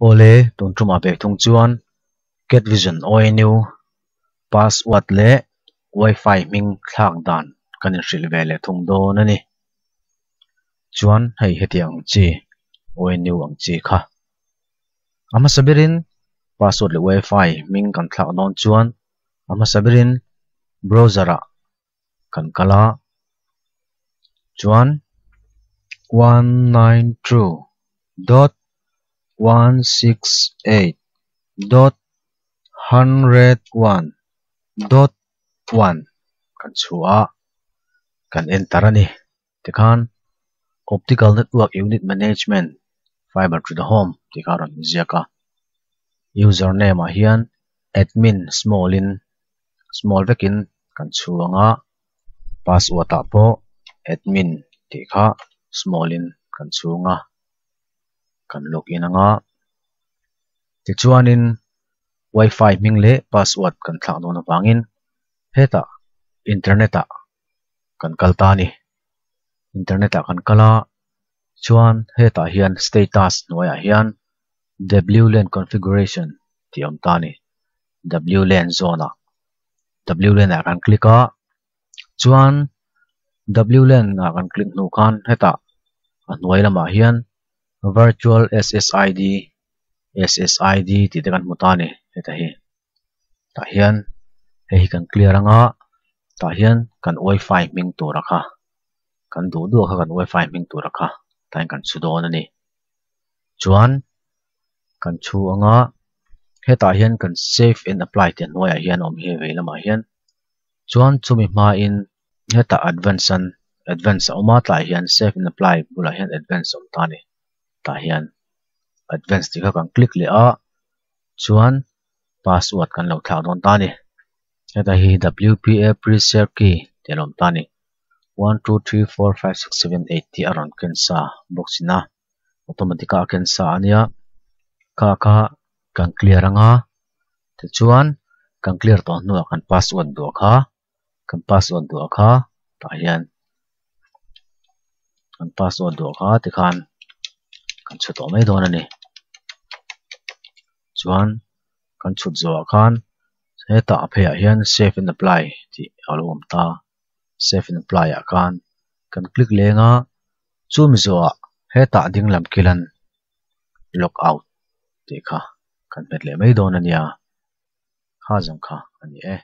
Awle, tun tumah ve thung chuan Catvision ONU password leh Wi-Fi hming thlak dan kan inhrilh ve leh thung dawn a ni. Chuan hei hetiang ang chi ONU ang chi kha a hmasa berin password leh Wi-Fi hming kan thlak dawn chuan a hmasa berin browser ah kan kal a chuan 192.168.101.1 kan chhuah a kan enter a ni. Tikhan Optical Network Unit Management Fiber to the Home tih kha a rawn inziak a. Username ah hian admin small in small vekin kan chhuang a, password ah pawh admin tih kha small in kan chhung a, kan log in ang a. Tichuanin wifi hming leh password kan thlak dawn avangin hetah internet ah kan kal ta a ni. Internet ah kan kal a, chuan hetah hian status hnuaiah hian WLAN configuration tih a awm ta a ni. WLAN zone ah WLAN ah kan click a, chuan WLAN ah kan click hnu khan hetah a hnuai lamah hian virtual SSID SSID tih te kan hmu ta a ni heta hi. Tah hian hei hi kan clear anga tah hian kan wifi hming tura kha kan duh duh kha kan wifi hming tura kha tah hian kan chhu dawn a ni. Chuan kan chhu anga hetah hian kan save and apply tih a hnuaiah hian a awm hi vei lamah hian chuan chumi hmain hetah advance an advance a awm a tlaiah hian save and apply bulah hian advance a awm ta a ni tah hian advance tih kha kan click leh a chuan password kan lo thlak dawn ta a ni. Heta hi WPA pre-share key tih a lo awm ta a ni. 1, 2, 3, 4, 5, 6, 7, 8 tih a rawn ken sa box in a automatic a ken sa a nia. Kha kha kan clear anga tichuan kan clear tawh hnuah kan password duah kha kan password duah kha tah hian kan password duah kha tikhan kan chhu tawh mai dawn a ni. Chuan kan chhut zawhah khan hetah a pheiah hian save and apply tih a lo awm ta. Save and apply ah khan kan click leng a, chumi zawhah hetah ding lam kilan log out tih kha kan hmet leh mai dawn a nia. Kha zawng kha a ni e.